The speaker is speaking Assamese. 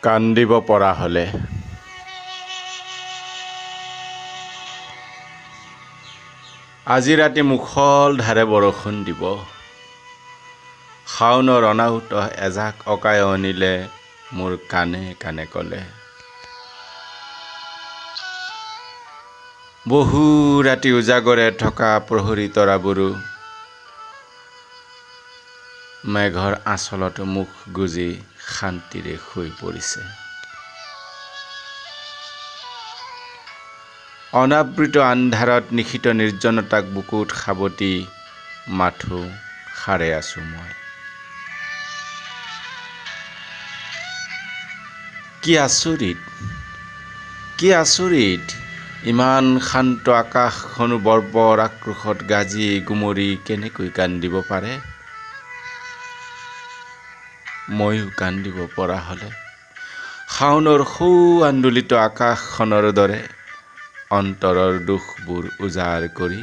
কান্দিব পৰা হ'লে। আজি ৰাতি মুষলধাৰে বৰষুণ দিব। শাওনৰ অনাহুত এজাক অকায়নিলে মোৰ কাণে কাণে ক'লে। বহু ৰাতি উজাগৰে থকা প্ৰহৰী তৰাবোৰো মেঘৰ আঁচলত মুখ গুজি শান্তিৰে শুই পৰিছে। অনাবৃত আন্ধাৰত নিশিত নিৰ্জনতাক বুকুত সাৱটি মাথোঁ সাৰে আছোঁ মই। কি আচৰিত, কি আচৰিত, ইমান শান্ত আকাশখনো বৰ্বৰ আক্ৰোশত গাজি গুমৰি কেনেকৈ কান্দিব পাৰে? ময়ো কান্দিব পৰা হ'লে শাওনৰ সৌ আন্দোলিত আকাশখনৰ দৰে অন্তৰৰ দুখবোৰ উজাৰ কৰি